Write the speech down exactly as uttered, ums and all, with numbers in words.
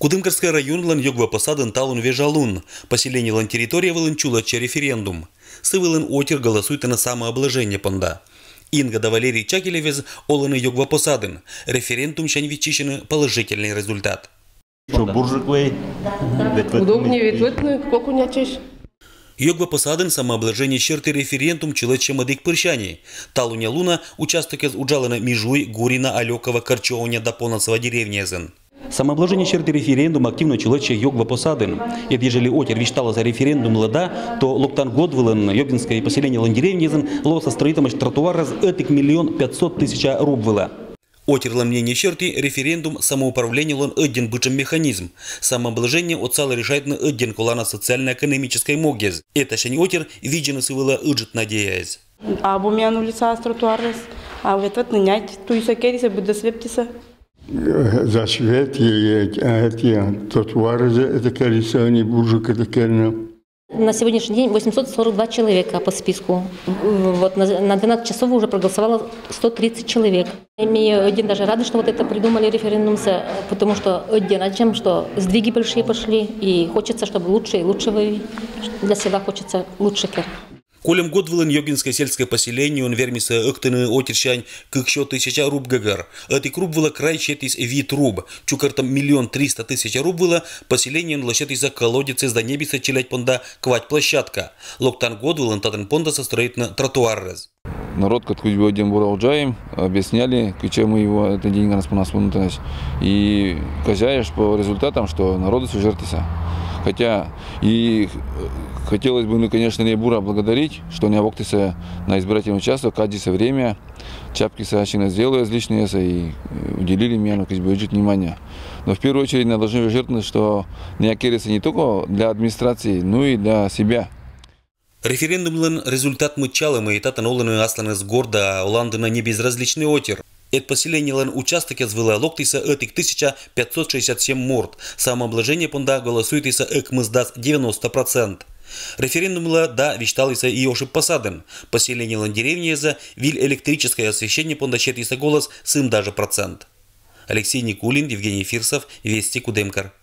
Кудымкарскӧй районлӧн Ёгва посадын талун вежа лун. Поселениелӧн территория вылын чулӧдчӧ референдум. Сы вылын отир голосуйтӧны самообложение понда. Инга да Валерий Чакелевӧс олӧны Ёгва посадын. Референдумсянь виччысьӧны положительнӧй результат. Что буржиклей? Удобнее ветлыны, кокунячеш. Ёгва посадын самообложение серти референдум чулӧдчӧ мӧдик пырсянь. Талунъя лунӧ участокъяс уджалӧны Межуй, Гурина, Алёково, Корчовня да Понасово деревняясын. Самообложение серти референдум активнӧ чулӧдчӧ Ёгва посадын. Эд ежели отир висьталасӧ референдумлы «да», то локтан год вылын Ёгинскӧй поселениелӧн деревняясын лоас стрӧитӧмаӧсь тротуарас ӧтик миллион пятьсот тысяча руб вылӧ. Отирлӧн мнение серти референдум самоуправлениелӧн ӧдйӧн быдтшӧм механизм. Самообложение отсалӧ решайтны ӧдйӧн колана социально-экономическӧй могъяс. Этасянь отир видзӧны сы вылӧ ыджыт надеяяс. Абу миян улицаас тротуарыс, а ветлыны нять, туйсӧ керисӧ, быдӧс вептісӧ. За свет и эти, а эти тротуары за это керисӧ, они буржик это керны. На сегодняшний день восемьсот сорок два человека по списку. Вот на, на двенадцать часов уже проголосовало сто тридцать человек. И мы один даже рады, что вот это придумали референдум, потому что один о чем, что сдвиги большие пошли, и хочется, чтобы лучше и лучше вы для села хочется лучше кер. Кольӧм год вылын Ёгинскӧй сельскӧй поселениеын вермисӧ ӧктыны отирсянь кыксё тысяча руб гӧгӧр. Ӧтик руб вылӧ край сетіс вит руб, чукӧртӧм миллион триста тысяча руб вылӧ поселениелы сетісӧ колодецъяс да ньӧбисӧ челядь понда квайт площадка. Локтан год вылын татӧн пондасӧ стрӧитны тротуаръяс. Народ, кыдз бы ӧдйӧ бура уджаим, объясняли, кыдз мы его, это деньги нас по нас вынутылӧсь. И казяеш по результатам, что народыс сужертісӧ. Хотя и хотелось бы, ну, конечно, не бура благодарить, что не воктісӧ на избирательный участок, кадзисӧ время, чапкисӧ, ачинас дело личное и уделили мне, ну, как бы, внимание. Но в первую очередь надо должны жертвовать, что не керисӧ не только для администрации, но и для себя. Референдумлӧн результат мыччалӧ, мый татӧн олӧны асланыс горда, оландінӧ не безразличнӧй отир. Эд поселениелӧн участокъяс вылӧ локтісӧ ӧтик тысяча пятьсот шестьдесят семь морт, самообложение понда голосуйтісӧ ӧкмысдас девяносто процент. Референдумлы «да» висьталісӧ и Ошиб посадын. Поселениелӧн деревняясӧ виль электрическӧй освещение понда сетісӧ голос сымдажӧ процент. Алексей Никулин, Евгений Фирсов, Вести, Кудымкар.